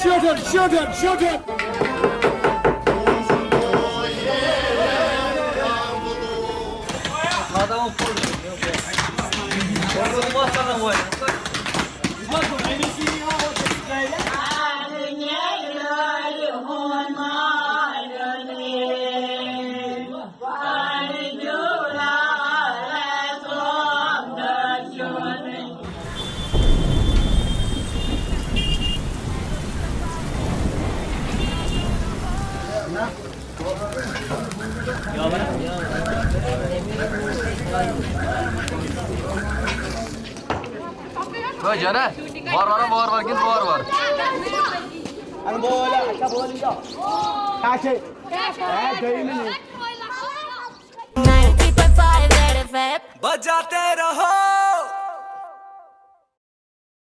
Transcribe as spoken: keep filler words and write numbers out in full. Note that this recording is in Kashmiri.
Shoot him, shoot him, shoot him! Hoi, جانا، وار وار، وار وار، گِنٛد وار وار۔ اَنہٕ بول، اَچھا بول یہِ۔ کیٛاہ چھے؟ اے، دوٚیِم minute. ninety point five Red F M۔ بجاتے رہو۔